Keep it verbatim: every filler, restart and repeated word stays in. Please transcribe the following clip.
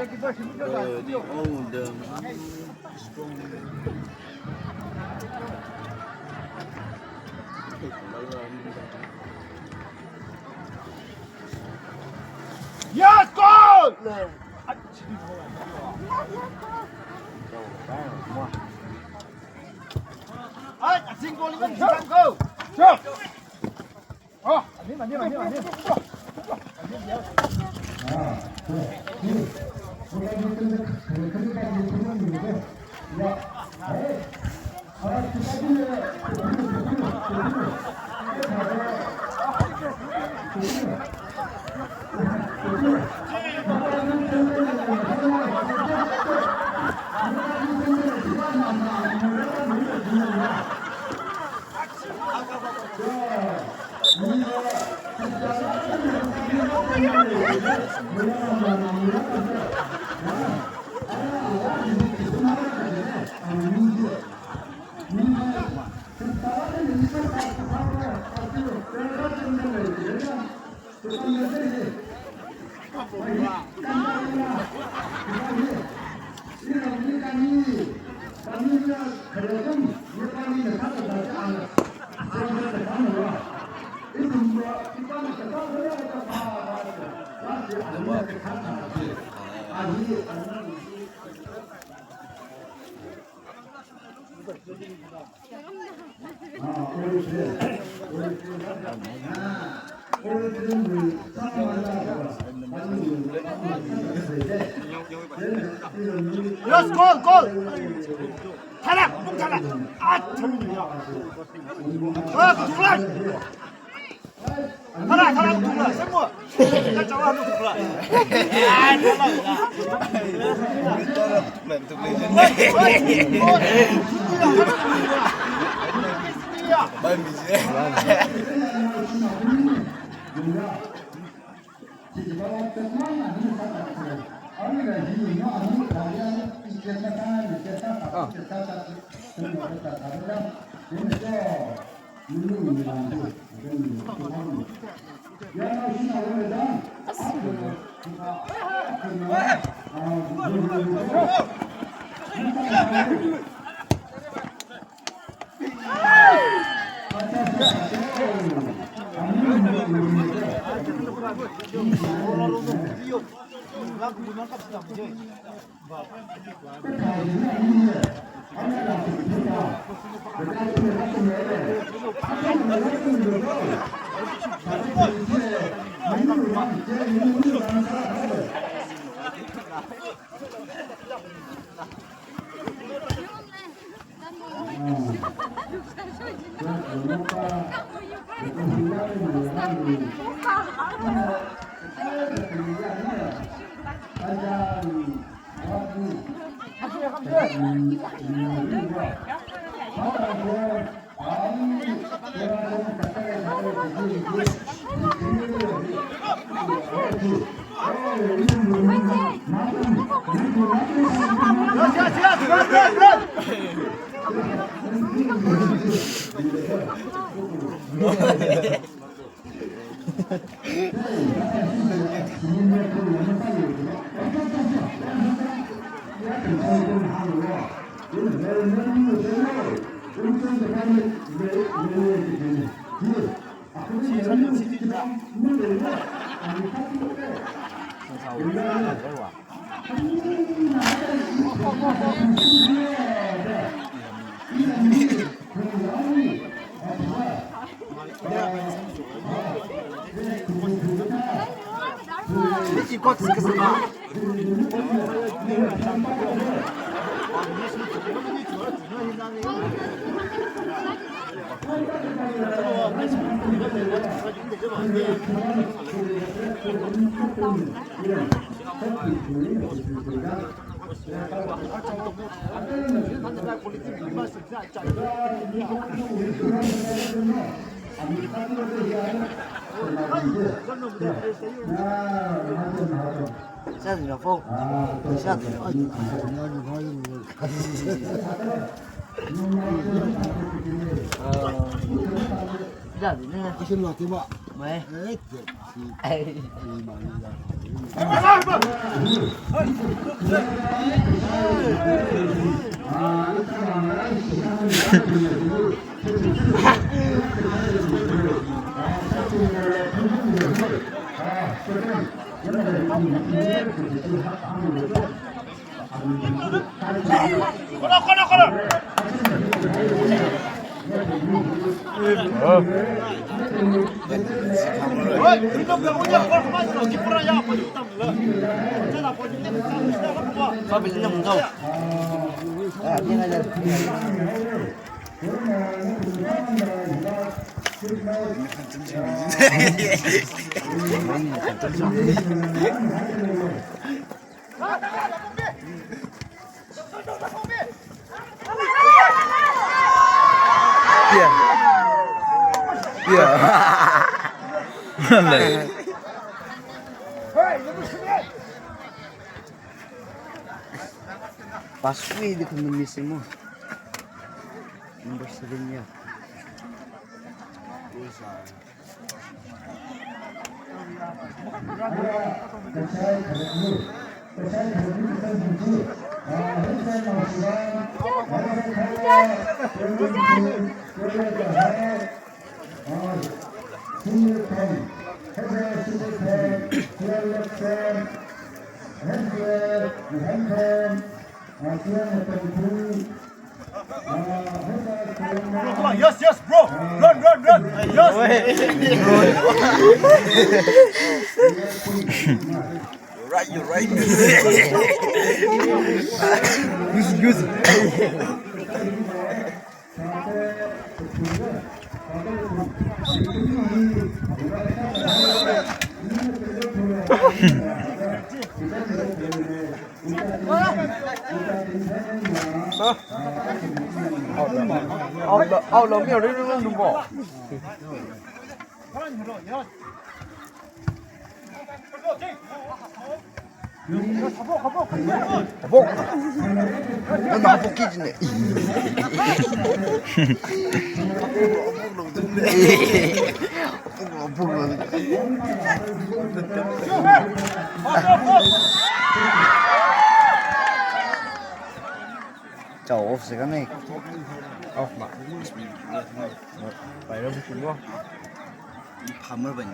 Uh, the old, um, Yes, goal! Ai, asing goal ini, go! Sure. Oh, anim, anim, anim, anim. Yes, goal, goal. Thalak, pung thalak. Ah, thalak. Ah, thalak. Thalak, thalak, thalak. Semua. Kita jawab dulu, thalak. Ah, thalak. Ila dine. Kashin lo tiba. Mai. Eh, si. Ai. Ni ma ni ya. Yeah. Yeah. Pasui di kami misi mo. Number seven ya. Yes, yes, bro. Run, run, run. Yes. You're right, you're right. Good, good. Out lo, out lo, mi ri ri ri bo. Habok. Nana habok ki jine. Habok, habok. Chao off se kane. Off ma. Pai ra bu chu mo. Phamar ban.